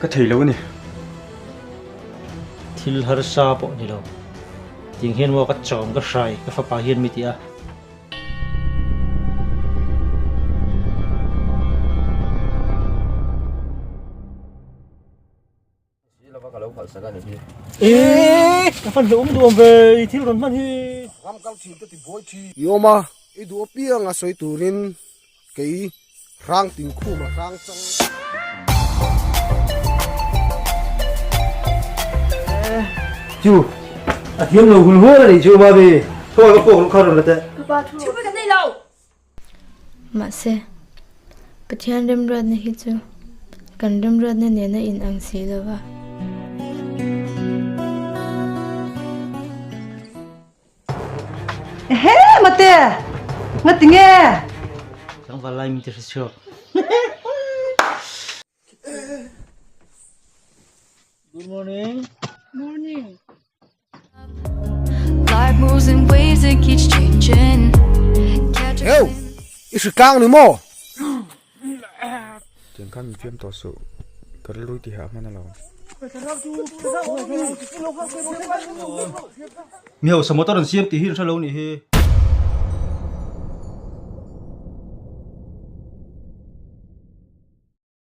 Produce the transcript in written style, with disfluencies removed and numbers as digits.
Ka thei lo a ni. Thil harsa pawh ni lo. Tiang hian maw ka chawm ka hrai ka fapa hian mi ti a. Eee ka fan hlauhawm duam ve i thil rawn hman hi. Ram kal thin ka ti buai thin. I awm a, i duh apiang a sawi turin kei hrang tin khum a hrang chang. Chu a thiam lo hul hual a nih chu Mami, khawi ka pawk loh kha rawn la teh. Mahse, Pathian remruatna hi chu kan remruatna nena inang si lo va. Ehe mate! Nga tinge? Tlangval lai min ti hre chhuak. Good morning. Morning. Heu! I hri tlang ni maw? Tiang khan min fiam tawh suh. Ka rilru tihah hman alawm. Mi hausa motor an siam tih hi an hre lo nih hi.